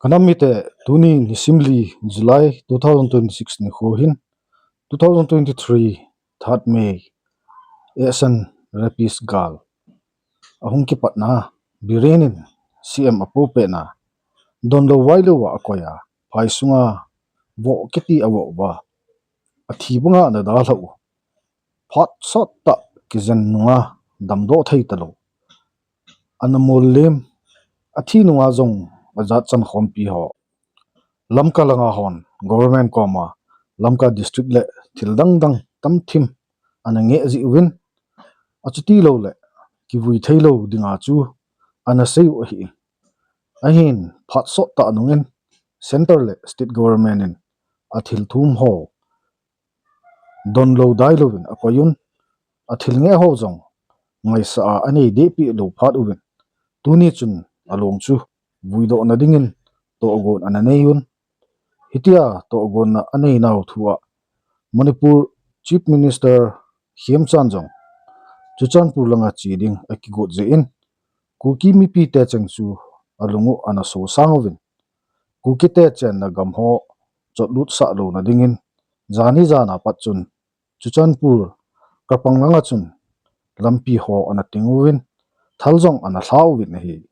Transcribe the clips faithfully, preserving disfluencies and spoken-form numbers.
Ka nam mite, tuni nisim li July two thousand twenty-six nikho hin two thousand twenty-three third May, Esan Rapist gal ahung kipatna, Biren in C M apo pehna, donlou vailou a akoi a, phai sunga voh kiti avoh uva, athi banga ana dalhah u. Phat sot tah kijen nunga damdoh thei talou, ana mol lem, athi nunga jong ajat chan khompi ho, Lamka langa hon government koma Lamka district le thil dang dang tamthim ana ngeh jeh uvin, achuti louleh kivui theilou dinga chu ana sei u ahi. Ahin phat sot tah nungin centre le state government in athil thum ho donlou dailouvin akoi un, athil ngeh ho jong ngaisah a anei dehpeh lou phat uvin, tuni chun along chu vuidohna dingin tohgon ana nei un. Hitia tohgonna anei nau thu a Manipur Chief Minister Khemchand jong Churachandpur langa che ding akigot jeh in, Kuki mipi te cheng chu alung u ana sosang uvin, Kuki te chenna gam ho chotlut sah louna dingin, jani jan a pat chun Churachandpur Krapang langa chun lampi ho ana ting uvin, thal jong ana lha uvin ahi.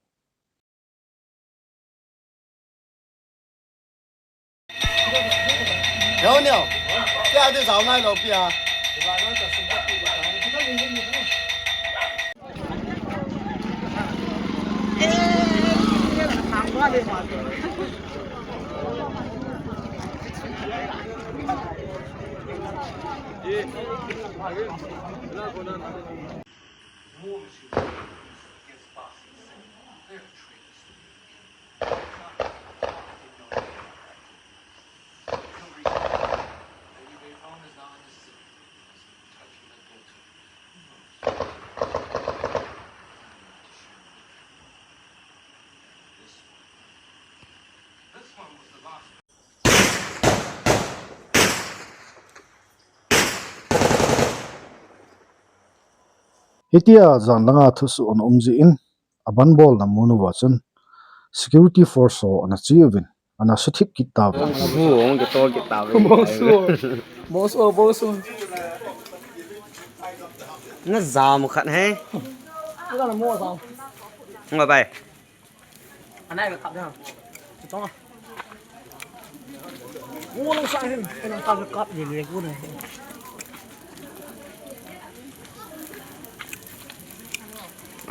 Hitia jan langa thusoh ana um jeh in, aban bolna mun uva chun security force ho ana che uvin, ana suthip kit tauvin. Bongsu, hung kitol kit tauvin. Bongsu. Bongsu, bongsu. Na jam khat he. Ngoi bai. Anai ka kap ding. Chutong a. Ngo lang sa hin, kailang ka kap le le ko na.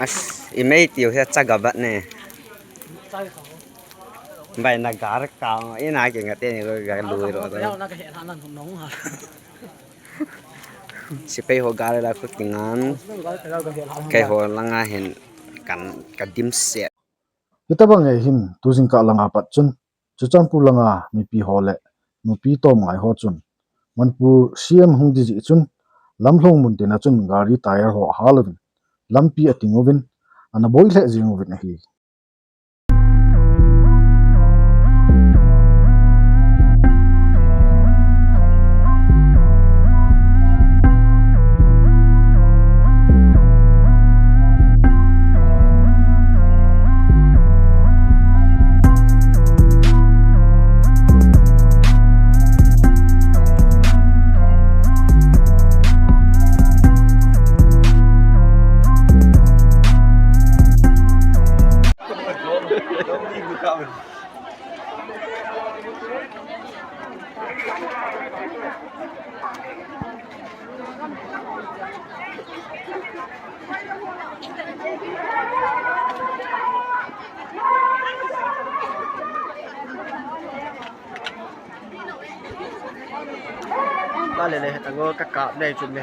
As, imei tiu hia chaga bat ne. Chai ka. Bai na gar ka, ina ke ngate ni ko ga lui ro. Ya na ka he na na nong ha. Sepai ho gari la khu kingan. Keiho langa hin kan ka dimset. Hitabang e hin tu jingkah langa pat chun Churachandpur langa mipi ho le nupi tom ngai ho chun Manipur C M hung di jeh chun lamlhong mun tina chun gari tyre ho ahal uvin lampi ating uvin ana boi lheh jing uvin ahi. Ba le le, tango ka kap le chum le.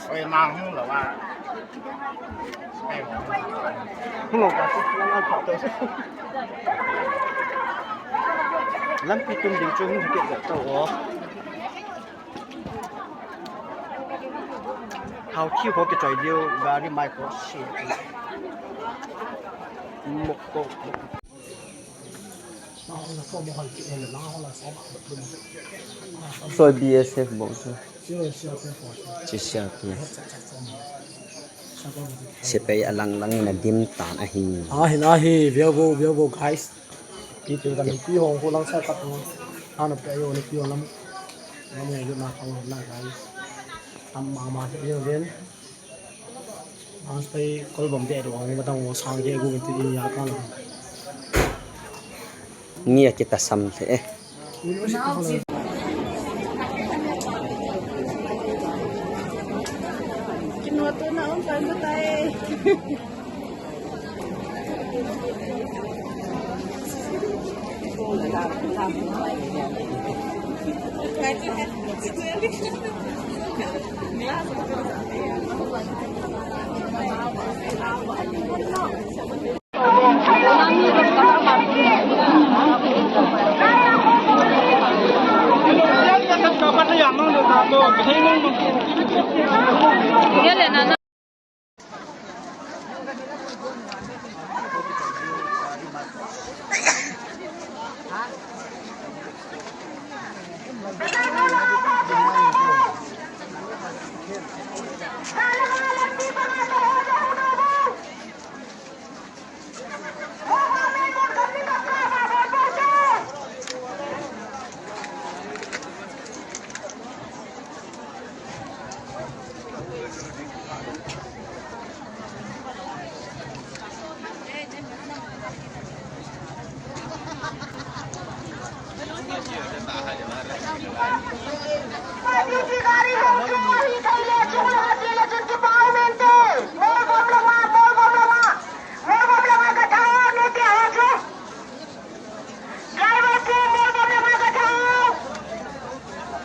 Oi, ma hung lo wa. Hung lo ka, lang an pha to. Lampi tum ding chu hung ke to o. Hau thi ko ke choi liu, gari mai ko si. Mok ko. Soy B S F bong soy. Chi C R P F. Sepai alang lang in adim tan ahi. Ahin ahi, view vo, view vo, guys. Pi tu kan pi hong ko lang sa kat mo. Ano pe ayo ni pi hong lam. Lam ngai lu na ka na, guys. Tam ma ma se yo ven. Ang sepai kol bom de do ang ma tang wo sang de gu ti ya ka lo. Ni a kita sam the eh.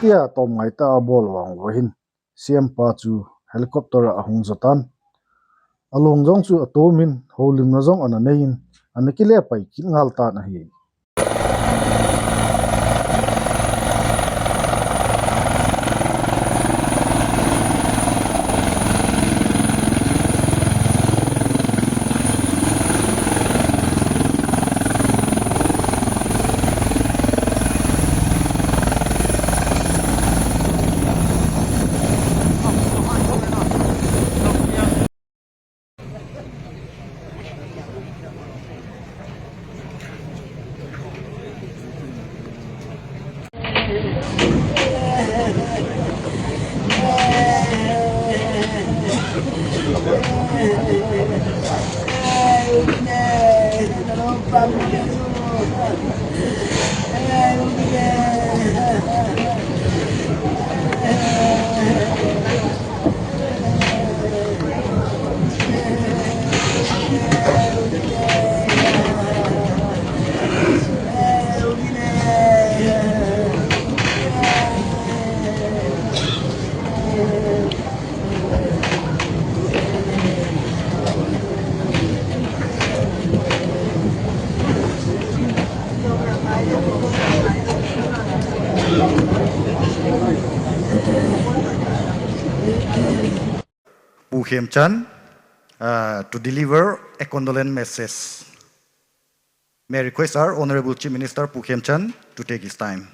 Tia tom ngai ta a bol vang vo hin. C M pa chu helicopter a ahung jo tan. Along jong chu atom in, holimna jong ana nei in, ana kile pai kit ngal tan ahi. Pu Khemchand, uh, to deliver a condolence message. May I request our Honorable Chief Minister Pu Khemchand to take his time.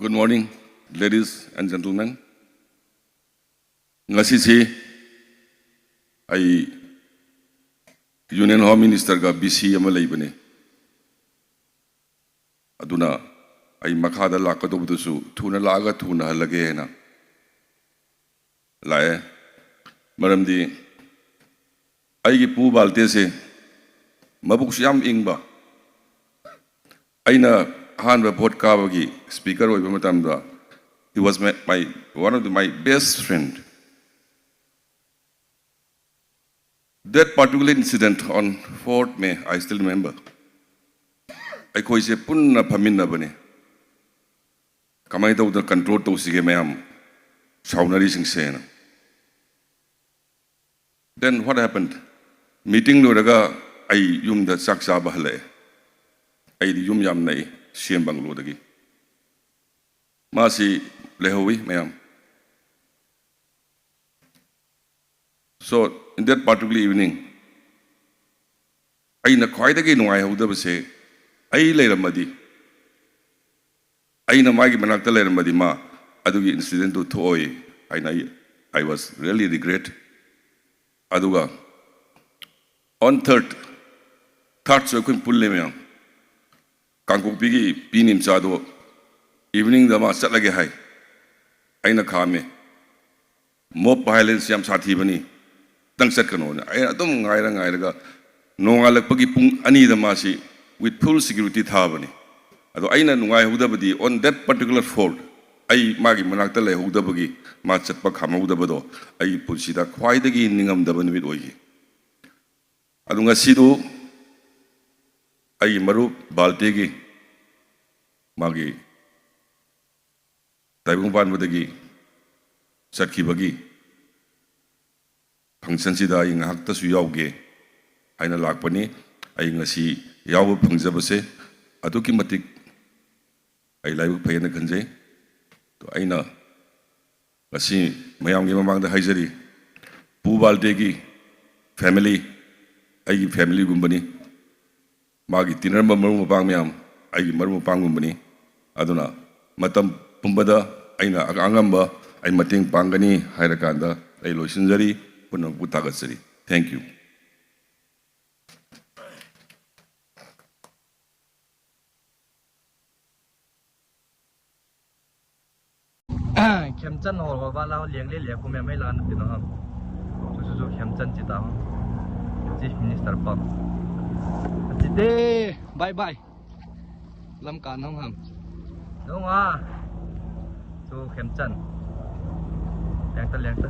Good morning, ladies and gentlemen. Ngasi si ai Union Home Minister ga busy ama leibane. Aduna ai makhada lakadobdusu thuna laga thuna halage na. Lae. Maramdi, aigi Pu Balte se, mabuk siyam ingba. Aina hanba vote kabagi speaker oiba matamda, he was my, my, one of the, my best friend. That particular incident on fourth May, I still remember. Aikhoise punna phaminna bane. Kamai tauda control tausige mayam. Saunari sing sena. Then what happened? Meeting loiraga ai yumda chak chaba hale. Aidi yum yam nai, C M bungalow dagi. Masi lehowi mayam. So, in that particular evening, ꯑꯩꯅ ꯈ꯭ꯋꯥꯏꯗꯒꯤ ꯅꯨꯡꯉꯥꯏꯍꯧꯗꯕꯁꯦ, ꯑꯩ ꯂꯩꯔꯝꯃꯗꯤ, ꯑꯩꯅ ꯃꯥꯒꯤ ꯃꯅꯥꯛꯇ ꯂꯩꯔꯝꯃꯗꯤ ꯃꯥ ꯑꯗꯨꯒꯤ incident ꯇꯨ ꯊꯣꯛꯑꯣꯏ ꯍꯥꯏꯅ ꯑꯩ, I was really regret. ꯑꯗꯨꯒ on third, third ꯁꯨ ꯑꯩꯈꯣꯏ ꯄꯨꯜꯂꯦ ꯃꯌꯥꯝ꯫ ꯀꯥꯡꯄꯣꯛꯄꯤꯒꯤ ꯄꯤ ꯅꯤꯝꯆꯥꯗꯣ evening ꯗ ꯃꯥ ꯆꯠꯂꯒꯦ ꯍꯥꯏ꯫ ꯑꯩꯅ ꯈꯥꯝꯃꯦ꯫ Mob violence ꯌꯥꯝ ꯁꯥꯊꯤꯕꯅꯤ, ꯅꯪ ꯆꯠꯀꯅꯣꯅ꯫ ꯑꯩꯅ ꯑꯗꯨꯝ ꯉꯥꯏꯔ ꯉꯥꯏꯔꯒ ꯅꯣꯡꯉꯥꯜꯂꯛꯄꯒꯤ ꯄꯨꯡ ꯑꯅꯤꯗ ꯃꯥꯁꯤ with full security ꯊꯥꯕꯅꯤ꯫ ꯑꯗꯣ ꯑꯩꯅ ꯅꯨꯡꯉꯥꯏꯍꯧꯗꯕꯗꯤ, on that particular fourth, ꯑꯩ ꯃꯥꯒꯤ ꯃꯅꯥꯛꯇ ꯂꯩꯍꯧꯗꯕꯒꯤ, ꯃꯥ ꯆꯠꯄ ꯈꯥꯝꯍꯧꯗꯕꯗꯣ ꯑꯩꯒꯤ ꯄꯨꯟꯁꯤꯗ ꯈ꯭ꯋꯥꯏꯗꯒꯤ ꯅꯤꯡꯉꯝꯗꯕ ꯅꯨꯃꯤꯠ ꯑꯣꯏꯈꯤ꯫ ꯑꯗꯨ ꯉꯁꯤꯗꯨ ꯑꯩꯒꯤ ꯃꯔꯨꯞ ꯕꯥꯜꯇꯦꯒꯤ, ꯃꯥꯒꯤ ꯇꯥꯏꯕꯪ ꯄꯥꯟꯕꯗꯒꯤ ꯆꯠꯈꯤꯕꯒꯤ function ꯁꯤꯗ ꯑꯩ ꯉꯥꯏꯍꯥꯛꯇꯁꯨ ꯌꯥꯎꯒꯦ ꯍꯥꯏꯅ ꯂꯥꯛꯄꯅꯤ꯫ ꯑꯩ ꯉꯁꯤ ꯌꯥꯎꯕ ꯐꯪꯖꯕꯁꯦ ꯑꯗꯨꯛꯀꯤ ꯃꯇꯤꯛ ꯑꯩ ꯂꯥꯏꯕꯛ ꯐꯩ ꯍꯥꯏꯅ ꯈꯟꯖꯩ꯫ ꯑꯗꯣ ꯑꯩꯅ ꯉꯁꯤ ꯃꯌꯥꯝꯒꯤ ꯃꯃꯥꯡꯗ ꯍꯥꯏꯖꯔꯤ, ꯄꯨ ꯕꯥꯜꯇꯦꯒꯤ family ꯑꯩꯒꯤ family ꯒꯨꯝꯕꯅꯤ꯫ ꯃꯥꯒꯤ ꯇꯤꯟꯅꯔꯝꯕ ꯃꯔꯨꯞ ꯃꯄꯥꯡ ꯃꯌꯥꯝ ꯑꯩꯒꯤ ꯃꯔꯨꯞ ꯃꯄꯥꯡꯒꯨꯝꯕꯅꯤ꯫ ꯑꯗꯨꯅ ꯃꯇꯝ ꯄꯨꯝꯕꯗ ꯑꯩꯅ ꯑꯉꯝꯕ ꯑꯩ ꯃꯇꯦꯡ ꯄꯥꯡꯒꯅꯤ ꯍꯥꯏꯔꯀꯥꯟꯗ ꯑꯩ ꯂꯣꯏꯁꯤꯟꯖꯔꯤ꯫ ꯄꯨꯝꯅꯃꯛꯄꯨ ꯊꯥꯒꯠꯆꯔꯤ꯫ Thank you꯫ Khemchand ho ho va la, liang le le ko me mai la na ti na ha. Chu chu chu Khemchand chi ta ho. Chief Minister pa. Chi te, bye bye. Lamka nong ham. Nong a. Chu Khemchand. Liang ta, liang ta.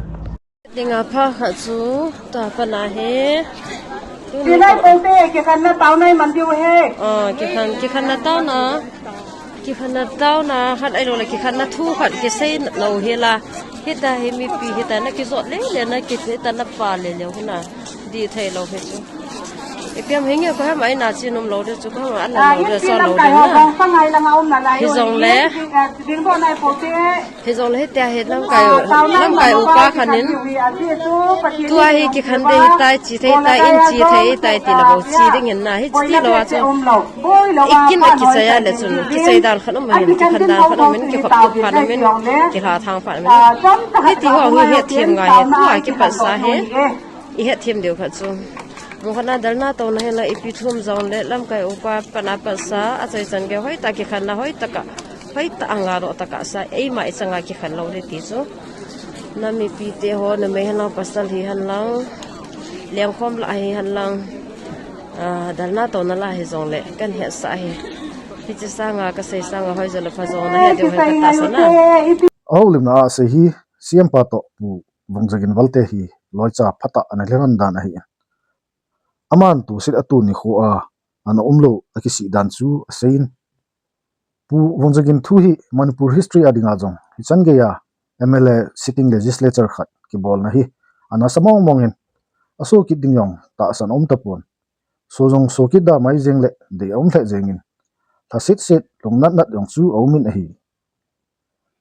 Dinga pha khat chu ta pana he. Sinai pote, kikhanna taona iman diu he. Ah, kikhan, kikhanna taona. Kikhanna taona khat ahilou le kikhanna thu khat kisei lou hi la. Hita hi mipi hita na kijot le le na kithei ta na pa le le huna. Di thei lou hi chu. Ipi ham hinge ko ham ai na chi nom lou de chu ko ham an na lou de so lou de na. Hijong le. Hijong le hitia hi lamkai, lamkai upa khat in, tua hi kikhan ding hitai, chi thei tai, in chi thei tai ti le bou chi ding in na, hichi ti lou a chu. Ikin a kichai a le chun, kichai dan khat um in, kikhan dan khat um in, kikhop tup phat um in, kilha thang phat um in. Hiti ho hi hetthem ngai hi, tua kipat sa hi. I hetthem diu khat chu. Mun khat na dharna tona hi la ipi thu um jong le lamkai upa pat na pat sa, achai chan gei hoitah kikhanna hoitah a, hoitah a ngadoh tah a sa, eima ichang a kikhan lou le ti chu. Na mipi te ho, numei hen lang, pasal hi hen lang, lengkhom lah hi hen lang, ah, dharna tona lah hi jong le, kan hetsah hi. Hichi sanga, kasei sanga, hoi jong le pha jong na he diu hi katahsan a. Ahoulimna a sei hi, C M pa toh Pu Vungzagin Valte hi loicha phatah ana lheng dan ahi. Aman tusit atu nikho a ana umlou akisih dan chu aseiyin. Pu Vungzagin thu hi Manipur history a dinga jong hichan geiya M L A sitting legislature khat kibolna hi ana sa mong mong in, aso kit ding jong tahsan aum tapon. So jong so kit da mai jeng le dei aum lheh jengin, lhasit sit lungnat nat jong chu aumin ahi.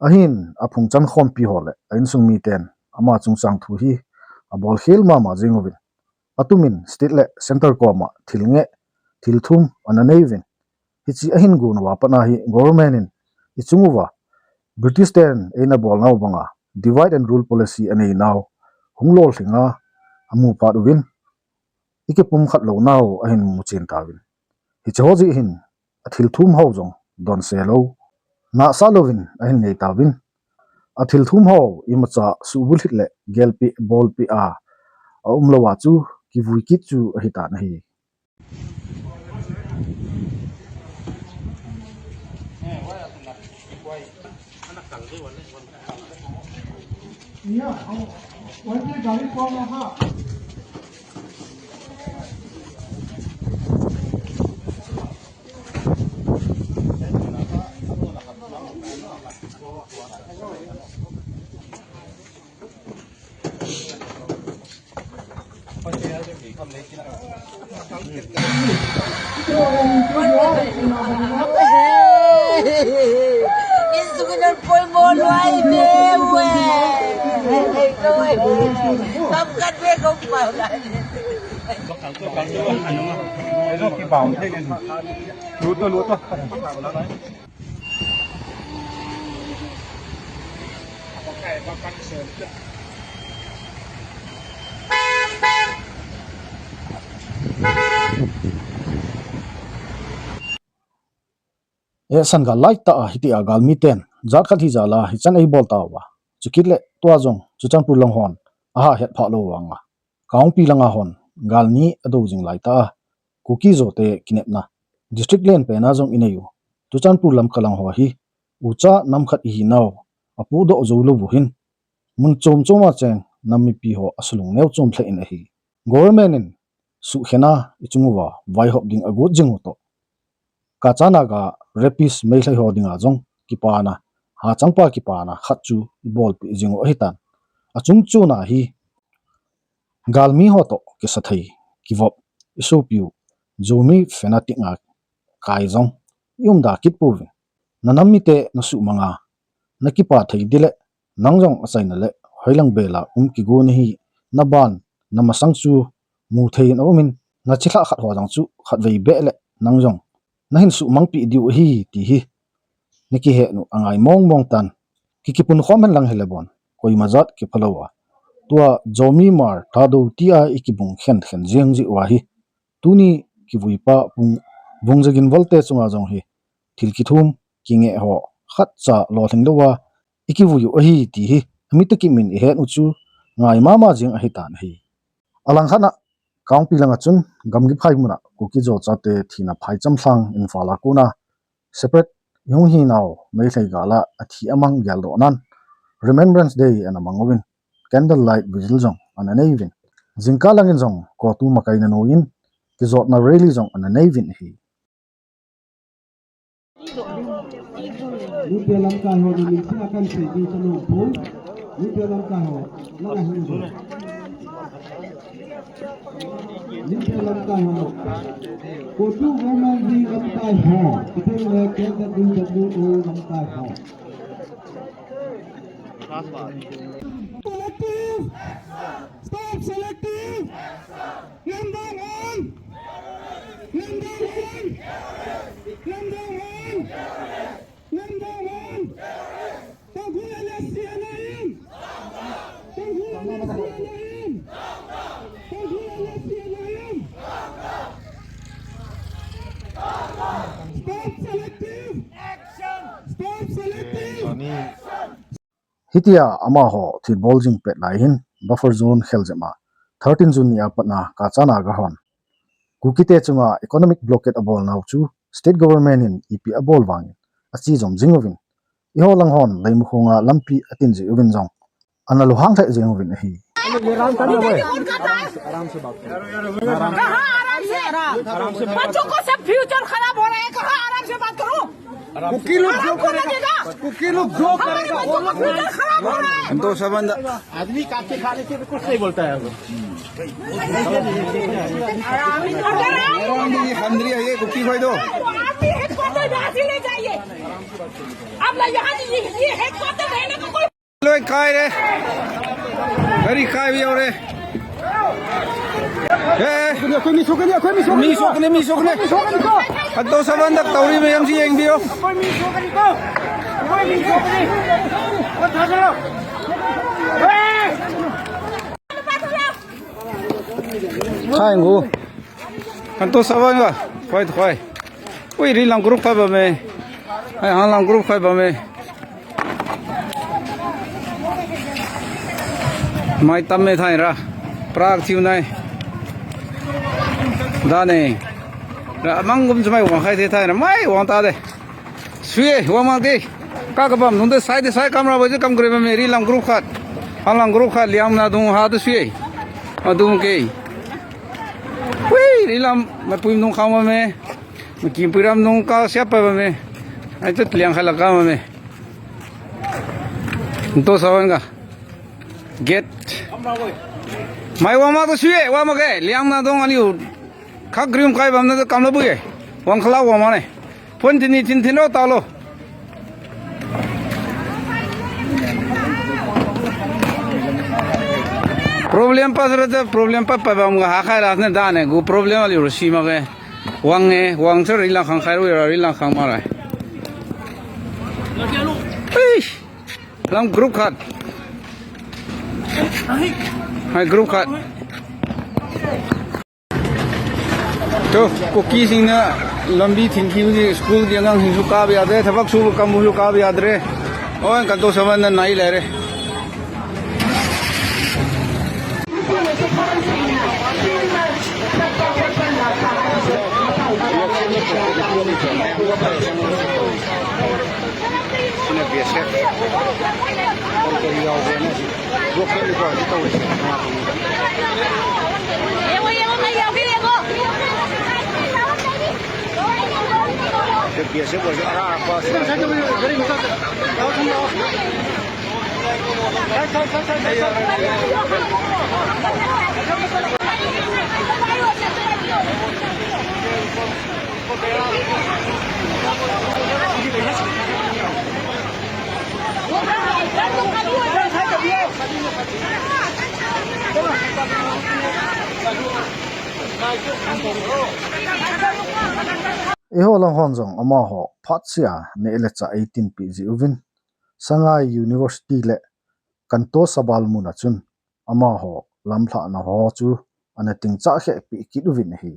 Ahin aphung chan khompi ho le a insung miten ama chungchang thu hi abol khel mama jeng uvin, atumin state le centre koma thil ngeh, thil thum ana nei uvin. Hichi ahin gon uva pat na hi government in ichung uva British ten eina bolnau banga divide and rule policy anei nau hung lolhing a, amu phat uvin, ikipumkhat lounau ahin muchen tauvin. Hiche ho jeh hin athil thum ho jong donse lou, nahsah louvin ahin nei tauvin. Athil thum ho imacha suhbulhit le gelpeh bolpeh a aumlou a chu kivui kit chu ahitan ahi. Poi mo luai be we. Kam kat be ko pa lai. Luto, luto. Ehsan gal lai tah a hitia galmiten jat khat hi jal a hichan eibol tauva. Chukit le tua jong Churachandpur lang hon aha het phah lou vanga, Kangpokpi langa hon gal ni ado jing lai tah a, Kuki Zo te kinepna district len pen a jong inei u Churachandpur Lamka lang ho hi ucha nam khat ihinau apudoh jou lou u hin mun chom chom a cheng nam mipi ho asulung neo chom lheh in ahi. Government in suhkhen a ichung uva vaihop ding agot jing u toh, Kacha Naga rapist Meitei ho dinga jong kipana, hachangpa kipana khat chu ibolpeh jing u ahitan. Achung chon a hi galmi ho toh kisa thei, kivop, isopiu Zomi fanatic nga kai jong iumda kit pouvin. Na nam mite nasuhmang a, nakipa thei ding le nang jong achaina le hoilang bel a um kigo nahi, naban namasang chu mu thei in aumin, nachilhah khat ho jong chu khatvei beh le nang jong nahin suhmangpeh diu ahi ti hi nakihet u angai mong mong tan. Kikipun khom hen lang hile bon, koima jat kiphalou a, tua Zomi Hmar Thadou tia ikibung khen khen jeng jeh uva hi tuni kivuipa Vung, Vung Jagin Volte chunga jong hi thil kithum, kingeh ho khatcha lolhing louva ikivui u ahi ti hi amite kimin ihet u chu ngai mama jeng ahitan ahi. Alangkhat a Kangpokpi langa chun Gamgiphai muna Kuki Zo chate thina phaicham lhang Imphal a kona separate ihung hinau Meitei gal a athi amang geldoh nan Remembrance Day ana mang uvin, candle light vigil jong ana nei uvin, jingkah langin jong CoTU makaina noiyin kijotna rally jong ana nei uvin ahi. Nute lamkai ho, na min sia kan sei ding ka nom pon. Nute lamkai ho, langa hin go. Nute lamkai ho. CoTU women wing lamkai ho. Kiteng le K Z W O lamkai ho. Collective! Stop selective! Lamdang on! Lamdang on! Lamdang on! Lamdang on! Tangkhul L S C N I M! Tangkhul L S C N I M! Tangkhul L S C N I M! Stop selective! Action! Stop selective! Hitia amaho thilbol jing pet lai hin buffer zone khel jep a, thirteen June ni a patna Kacha Naga hon Kukite chunga economic blockade abolnau chu state government in ipi abol vangin ache jom jing uvin, eiho lang hon Leimakhong a lampi atin jeh uvin jong ana lunghang lheh jeng uvin ahi. कहाँ आराम से? बच्चों को सब फ्यूचर खराब हो रहा है, कहाँ आराम से बात करूं? कुकी लोग जो करेगा, कुकी लोग जो करेगा, वो लोग फ्यूचर खराब हो रहा है। हम तो सब अंदर आदमी काट के खा लेते तो कुछ नहीं बोलता है। अगर आप ये खंदरी है, ये कुकी भाई दो। आप भी हेडक्वार्टर में आज ही ले जाइए। अब मैं यहाँ ये, ये हेडक्वार्टर रहने को कोई Loi kai re. Gari kai vio re. Eh, eh. Koi mi sokne, koi mi sokne. Mi sokne, mi sokne. Koi mi sokne ko. Ato saban dak tauri me yam si yeng bio. Koi mi sokne ko. Koi mi sokne. Ko thasalo. Eh. Khai ngu. Anto saban ga. Khoi, khoi. Ui, ri lang group khai ba me. Ai, hang lang group khai ba me. Mai tam me thai ra. Prak thiu nai. Da ne. Ra mang gum chumai wang khai the thai ra. Mai wang ta de. Sui e, wang mang ke. Ka ka bam nung de sai de sai kam ra ba je kam gre ba me ri lang group khat. Hang lang group khat liam na dung ha de sui e. Adung ke. Ui, ri lam mai pui nung khang ba me. Makimpui ram nung ka siapa ba me. Ai tu liang khala ka ma me. Nto sawan ka. Get. Mai wa ma to sui e, wa ma ke. Liang na dong aliu. Khak grim kai bam na kam la bu e. Wang khala wa ma ne. Pon tini tin tin ro ta lo. Problem pa sara ta problem pa pa bam ga ha khai la ne da ne gu problem ali ru si ma ve. Wang e, wang sara ri lang khang khai ru ra ri lang khang ma rai. Eish. Lam group khat. Hai group khat. To, Kuki sing na lambi thingkhiu ji school ji angang hin su ka bia de, thabak su kam su ka bia de. Oi, kan to saman na nai le re. Sina B S F. Kan to yau de na. Eiho lang hon jong amaho phat sia neh le chah eitinpi ji uvin, Shanghai University le Kanto Sabal mun a chun amaho lamlhahna ho chu ana tingchah khehpi kit uvin ahi.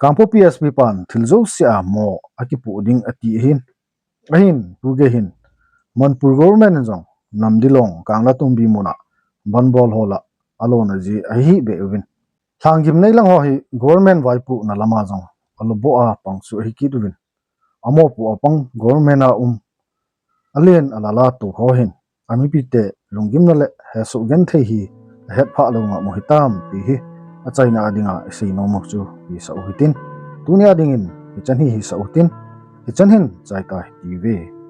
Kangpokpi S P pan thil jouse a mo akipoh ding ati ahin. Ahin, tugei hin Manipur government in jong Namdilong Kanglatongbi mun a bandh bol ho la alona ji ahi be uvin. Lhanggim nei lang ho hi government vaipohna lama jong aloboh a pang chu ahi kit uvin. Amopoh a pang government a um, alen alala tu ho hin amipite lunggimna le hesoh genthei hi ahetphah lou ngam u hitam ti hi achaina a dinga isei nom u chu hisah u hitin. Tunia dingin hichan hi hisah u hitin. Hichan hin chai tai ti uve.